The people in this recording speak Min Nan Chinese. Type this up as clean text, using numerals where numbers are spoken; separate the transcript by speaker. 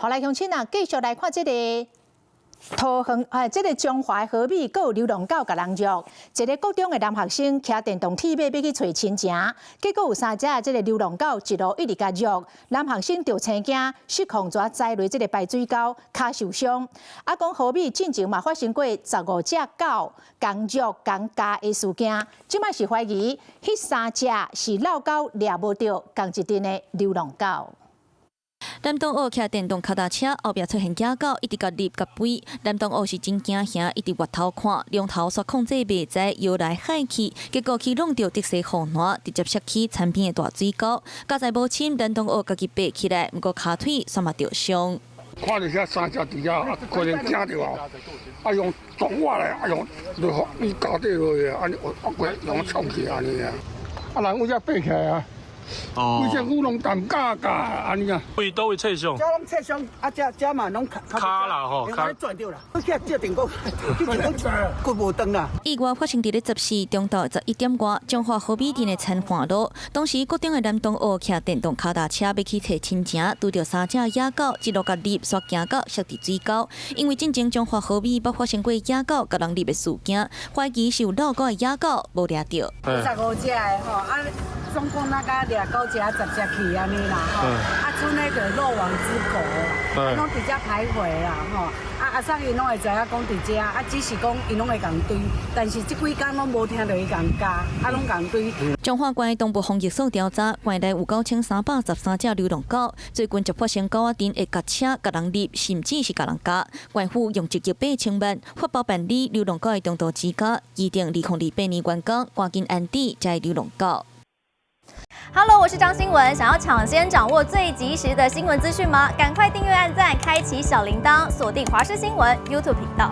Speaker 1: 好來，鄉親啊，繼續來看這個桃園啊，這個彰化和美閣有流浪狗共人虐。一个國中的男學生騎電動鐵馬欲去揣親情，結果有三隻這个流浪狗一路一直共虐，男學生著生驚，失控跩栽落這个排水溝，跤受傷。啊，講和美進前嘛發生過15隻狗共虐共咬的事件，這擺是懷疑彼三隻是遛狗掠無著仝一陣的流浪狗。
Speaker 2: 男同學騎電動跤踏車，後壁出現野狗，一直共躡共吠。男同學是真驚嚇，一直回頭看，兩頭煞控制袂在，搖來晃去，結果去挵著竹紗護欄，直接摔去田邊的大水溝。佳哉無深，男同學家己爬起來，毋過跤腿煞嘛著傷。
Speaker 3: 看著遐三隻佇遐，可能驚著啊，啊用撞我來，啊用落雨伊跤底落去，按呢啊過用衝去按呢啊，啊人有遮爬起來啊。哦，規身軀攏澹嘎嘎按呢啊。
Speaker 4: 位佗位切傷？
Speaker 5: 遮攏切傷，啊遮遮嘛攏
Speaker 4: 跤啦吼，跤
Speaker 5: 轉著啦。去借電講，去電講骨無斷啦。
Speaker 2: 意外發生佇咧14中晝11點外，彰化和美鎮的田環路。當時國中的男同學騎電動跤踏車欲去揣親情，拄著三隻野狗，一路共躡，煞驚到摔佇水溝。因為進前彰化和美捌發生過野狗共人躡的事件，懷疑是有遛狗的野狗無掠著。
Speaker 6: 15隻的吼，啊，總共那個掠九隻、10隻去按呢啦吼，啊，賰那個漏網之狗啦，攏佇遮徘徊啦吼，啊阿叔𪜶攏會知影講佇遮，啊只是講𪜶攏會仝追，但是這幾工攏無聽著伊共咬，啊攏仝追。
Speaker 2: 彰化縣動物防疫所調查，縣內有9313隻流浪狗，最近就發生狗仔陣會共車、共人躡，甚至是共人咬。縣府用1億8千萬發包辦理流浪狗的中途之家，預定2028年完工，趕緊安置這流浪狗。
Speaker 7: Hello，我是張新聞。想要搶先掌握最及時的新聞資訊嗎？趕快訂閱、按讚、開啟小鈴鐺，鎖定華視新聞 YouTube 頻道。